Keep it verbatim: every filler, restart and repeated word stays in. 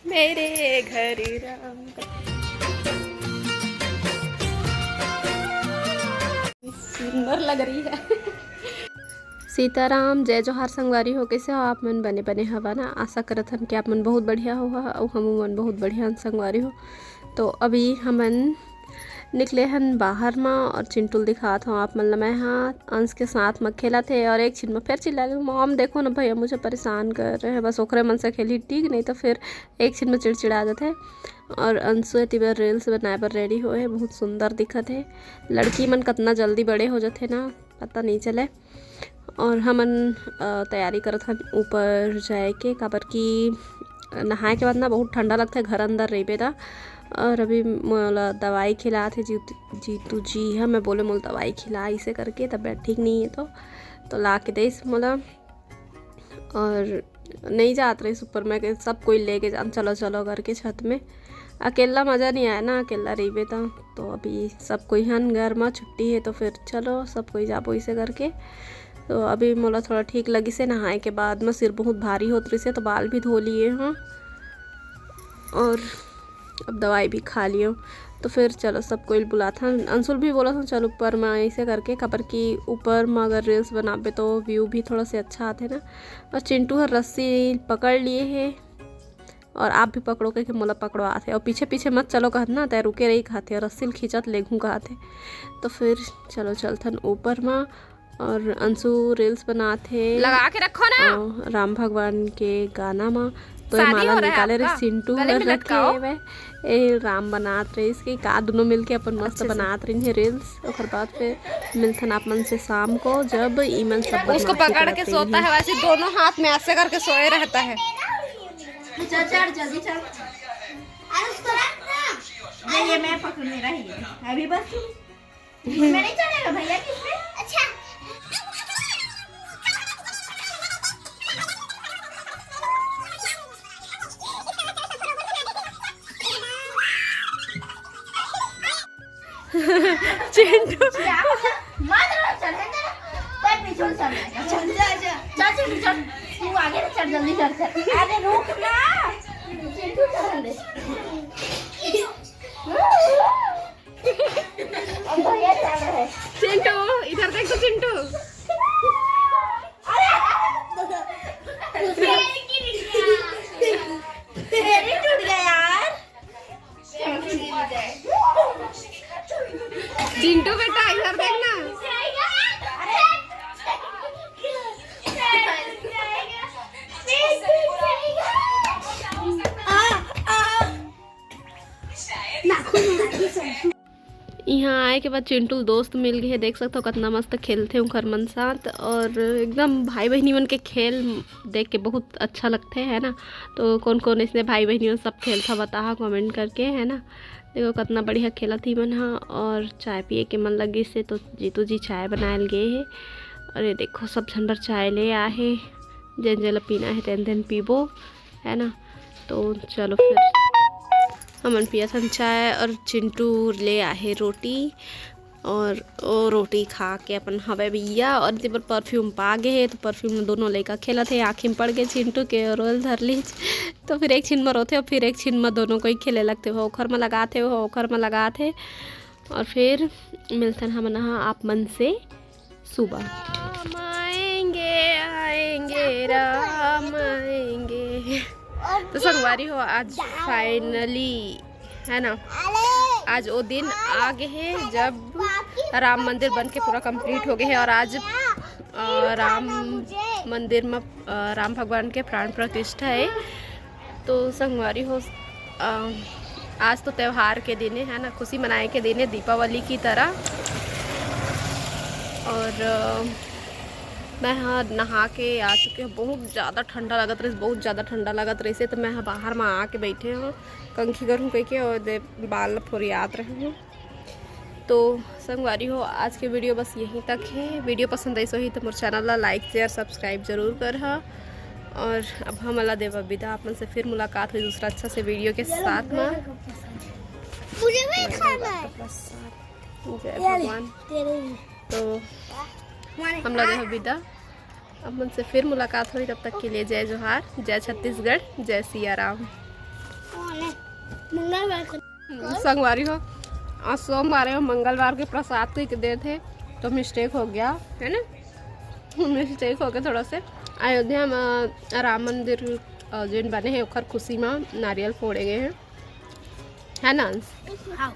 मेरे घर राम का सुंदर लग रही है। सीताराम, जय जोहार संगवारी हो, कइसे हो आप मन? बने बने हवा ना? आशा करत हन कि आप मन बहुत बढ़िया हो हा, अउ हमू मन बहुत बढ़िया हन संगवारी हो। तो अभी हमन निकले हन बाहर म अउ चिंटू ल दिखात हव आप मन ल। मैं हा अंश के साथ म खेलत हे अउ एक छिन म फेर चिल्ला गे, "मॉम देखो ना भैया मुझे परेशान कर रहे हैं।" बस ओकरे मन से खेली ठीक, नहीं तो फिर एक छिन म चिड़चिड़ा जाथे। अउ अंशु एती बर रील्स बनाए बर रेडी होए हे, बहुत सुंदर दिखत हे। लड़की मन कतना जल्दी बड़े हो जाथे ना, पता नहीं चले। अउ हमन, अ, तैयारी करत हन ऊपर जाए के, काबर कि नहाए के बाद ना बहुत ठंडा लगथे घर अंदर रहिबे त। अउ अभी मोला दवाई खिलात हे जीतू, जीतू जी ह, मैं बोले मोला दवाई खिला इसे करके, तबीयत ठीक नहीं है तो, तो ला के देस मोला। अउ नहीं जात रहिस ऊपर, मैं कहे, "सब कोई लेके जान, चलो चलो," करके छत में। अकेला मजा नहीं आए ना, अकेला रहिबे त। तो अभी सब कोई हन घर म, छुट्टी हे तो फिर चलो सब कोई जाबो इसे करके। तो अभी मोला थोड़ा ठीक लगिस हे नहाए के बाद म, सिर बहुत भारी होत रहिस हे तो बाल भी धो लिए हव अउ अब दवाई भी खा लियो। तो फिर चलो सब कोई बुलात हन, अंशु ल भी बोलत हन चल ऊपर म इसे करके, काबर कि ऊपर म अगर रील्स बनाबे तो व्यू भी थोड़ा से अच्छा आथे ना। अउ चिंटू हर रस्सी पकड़ लिए हे अउ आप भी पकड़ो कहिके मोला पकड़वात हे, अउ पीछे पीछे मत चलो कहत ना, तै रुके रही कहत हे, अउ रस्सी ल खींचत लेगहूँ कहत हे। तो फिर चलो चलथन ऊपर म। अउ अंशु रील्स बनात हे लगा के रखो ना। अउ राम भगवान के गाना म। तो ये शादी माला हो रहा है निकाले रहिस आपका? चिंटू गले हर में रखे लटकाओ। हवय। ए राम बनात रहिस कि का, दुनों मिलके अपन मस्त अच्छे से। बनात रहिन हे रील्स। ओकर बाद फिर मिलथन आप मन से शाम को, जब ई मन सब उसको बदमाशी पकड़ करत के रहिन सोता हे। है, वैसे दोनों हाथ में ऐसे करके सोए रहता है। चल, चढ़, जल्दी चढ़। अरे उसको रख ना। नहीं, ये मैं पकड़, मेरा ही है। अभी बस तू। इसमें नहीं चढ़ेगा भैया, किसमें? अच्छा। चिंटू। क्या हो गया? मत रो, चढ़ने दे। कोई पीछे से चढ़ जाएगा। चल, जा, जा। चल, चिंटू, चढ़। तू आगे से चढ़, जल्दी चढ़, चढ़। अरे, रुक ना। चिंटू, चढ़ दे। अब भैया चढ़ रहे हैं। चिंटू, इधर देख तो, चिंटू। अरे, अरे, अरे। तेरी टूट गया यार। चिंटू बेटा, इधर देखना। इहाँ आए के बाद चिंटू ल दोस्त मिल गे हे। देख सकथव, कतना मस्त खेलथे उंखर मन साथ, अउ एकदम भाई बहिनी मन के खेल देख के बहुत अच्छा लगथे, है ना? तो कोन कोन अइसने भाई बहिनी मन सब खेलथव, बताहा comment करके, है ना? देखो, कतना बढ़िया खेलत हे मन ह। अउ चाय पिए के मन लगिस हे, तो जीतू जी चाय बनाए ल गे हे। अउ ये देखो, सब झन बर चाय ले आए हे, जेन जेन ल पीना हे, तेन तेन पीबो, है ना? तो चलो फिर, हमन पियत हन चाय, अउ चिंटू ले आए हे रोटी, अउ ओ रोटी खा के अपन हवे भैया, अउ एती बर perfume पा गे हे, तो perfume में दोनों लइका खेलत हे, आँखी में पड़ गे चिंटू के, अउ रोल धर लीस। तो फिर एक छिन म रोथे, अउ फिर एक छिन म दोनों कोई खेले लगथे, ओ ओखर म लगाथे, ओ ओखर म लगाथे। अउ फिर मिलथन हमन ह आप मन से सुबह। राम आएंगे, आएंगे, राम आएंगे। तो संगवारी हो, आज finally, है ना, आज वो दिन आ गे हे, जब राम मंदिर बन के पूरा complete हो गे हे, अउ आज, अ, राम मंदिर में, अ, राम भगवान के प्राण प्रतिष्ठा हे। तो संगवारी हो, अ, आज तो त्योहार के दिन हे, है ना, खुशी मनाए के दिन हे, दीपावली की तरह। अउ, अ, मैं ह नहा के आ चुके हव। बहुत ज़्यादा ठंडा लगत रहिस, बहुत ज़्यादा ठंडा लगत रहिस हे, तो मैं ह बाहर म आके बइठे हव, कंघी करहूँ कहिके, अउ दे बाल ल फोरियात रहे हव। तो संगवारी हो, आज के video बस यहीं तक हे। Video पसंद आइस होही तो मोर channel ला like, share, subscribe जरूर करहा। अउ अब हमन ला देवा बिदा, आप मन से फिर मुलाकात होही दूसरा अच्छा से video के साथ में। मुझे भी खाना है। जय भगवान। तेरे ही। तो हमन ला देवा बिदा, आप मन से फिर मुलाकात होही, तब तक के लिए जय जोहार, जय छत्तीसगढ़, जय सिया राम। मंगलवार के संगवारी हो, आज सोमवार है, मंगलवार के प्रसाद कह के देत हे, तो मिस्टेक हो गया है ना, मिस्टेक हो गया थोड़ा से। अयोध्या में राम मंदिर अ, जेन बने हे ओखर खुशी में नारियल फोड़े गए हैं, है ना अंश? हाँ।